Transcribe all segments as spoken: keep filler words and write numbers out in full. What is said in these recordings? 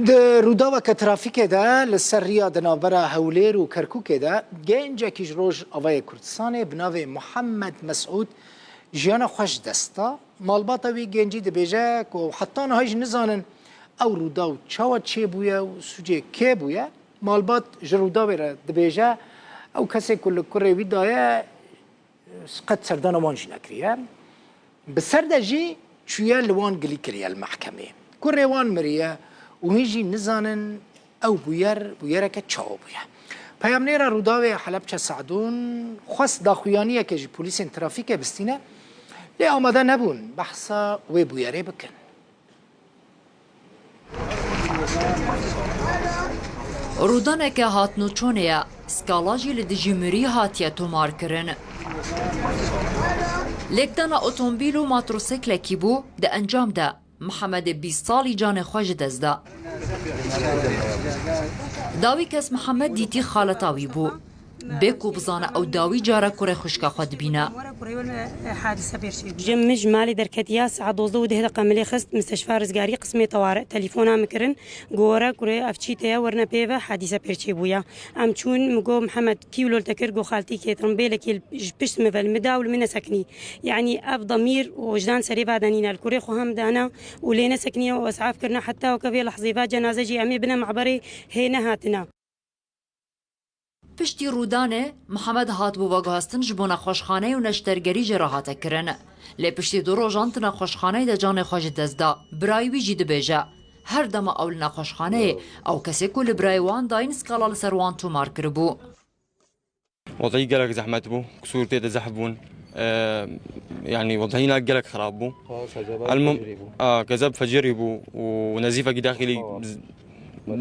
Di rûdaweke trafîkê de li ser riya di navbera Hewlêr û Kerkûkê de gencekî ji Rojavayê Kurdistanê bi navê Muhammed Mesûd jiyana xwe ji dest da. Malbata wî gencî dibêje ku heta niha jî nizanin ew rûdaw çawa çêbûye û sûcê kê bûye. Malbat ji rûdawê re dibêje, ew kesê ku li kurê wî daye, qet serdana wan jî nekiriye. Bi ser de jî çûye li wan gilî kiriye li mehkemê. Kurê wan miriye û hîn jî nizanin ew bûyer, bûyereke çawa bûye. Peyamnêra Rûdawê Helebçe Sadûn xwest daxuyaniyeke ji polîsên trafîkê bistîne, lê amade nebûn behsa wê bûyerê bikin. Rûdaneke hatnûçonê ye, skala jî li dijî mirî hatiye tomarkirin. Lêkdana otomobîl û motorsîklekî bû, di encam de Mihemedê bîst salî canê xwe ji dest da. Dawî kes Mihemed dîtî xaleta wî bû. Bê ku bizane ew dawî cara kurê xwişka xwe dibîne. Ji min ji malê derketiya saet dozdeh û deh deqa min lê xist misteşfa rizgarî qismê teware telefona min kirin. Gora kurê ev çî te ye werine pê ve hadîse pêr çêbûye. Em çûn min got Mihemed kî wilo li te kir got xaltî kêtirim bêlekî ji pişt min ve li min da û li min nesekinî. Yanî ev demîr û wijdan serê va de nîne li kurê xwe hem dana û lê nesekiniye û esaf kirine heta weke vê lehzê va cenaze jî em ê bine mehberê hê nehatine. Piştî rûdanê, Mihemed hatibû veguhestin ji bo nexweşxaneyê û neştergerî jê re hate kirin. Lê piştî du rojan di nexweşxaneyê de canê xwe ji dest da. Birayê wî jî dibêje, her dema ew li nexweşxaneyê, ew kesê ku li birayê wan dayîn skala li ser wan tomar kiribû. Wedî gelek zehmet bû, qisûr tê de zehf bûn. Ee, yanî wedîna gelek xirab bû. Ha, kezeba Elmum-, fecirî bû. A, kezeb fecirî bû û nezîfekî daxilî Tamam. z-,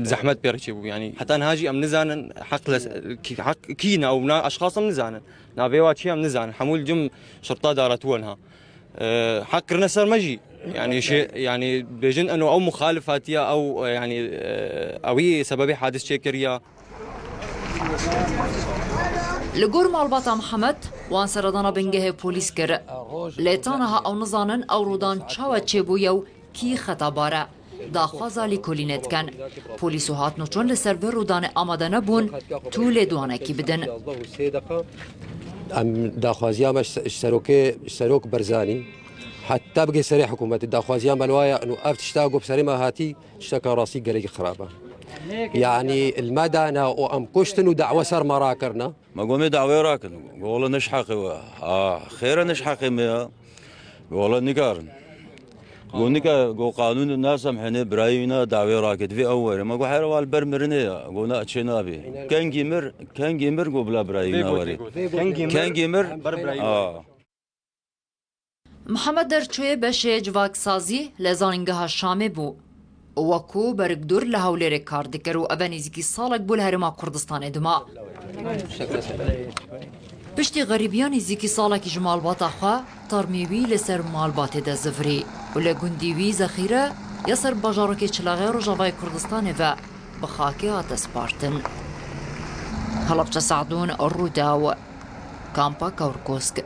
zehmet pê re çêbû. Yanî heta niha jî em nizanin heq les-, kî, heq kî ne û na eşxas em nizanin. Navê wa çi em nizanin. Hemû li cim şirta daretû niha. Ee, heq kirine ser me jî. Yanî şê, yanî bêjin eno ew muxalif hatiye, ew, yanî, e, ewî sebebê hadis çêkiriya. Li gor malbata Mihemed, wan seredana bingehê polîs kir. Lê ta niha ew nizanin ew rûdan çawa çêbûye û kî xetabar e. Daxwaza lîkolînê dikin. Polîs û hatnûçon li ser vê rûdanê amade nebûn, tu lêdwanekî bidin. Em daxwaziya me ji serokê, ji serok Barzanî, heta bigê serê hikûmetê, daxwaziya me li wa ye, û ev tişta ku bi serê me hatî, tişteka rastî gelekî xirab e. Yanî li me dane û em kuştin û dawa ser me rakirine. Me got, "Em ê dawê rakin." Got, "Wele ne ji heqê we." "A, xêr e ne ji heqê me ye." Got, "Wele nikarin." Got, "Nika, got, qanûn nasemhêne birayê wîna dawê rake, divê ew were." Me got, "Here wa li ber mirinê ye." Got, "Na, çê nabê." Kengî mir, kengî mir, got, "Bila birayê wîna were." Kengî mir, kengî mir, ber birayê were. A. Mihemed derçûyê beşê civaksazî li Zanîngeha Şamê bû. Wekû bergdûr li Hewlêrê kar dikir û eve nêzîkî salek bû li Herêma Kurdistanê dima. Piştî xerîbiya nêzîkî salekî ji malbata xwe, termê wî li ser malbatê de zivirî û li gundî wî Zexîre ya ser bajarokê Çilexê Rojavayê Kurdistanê ve bi xakê hate spartin. Helebçe Sadûn, Rûdaw, Kampa Kewrkosk.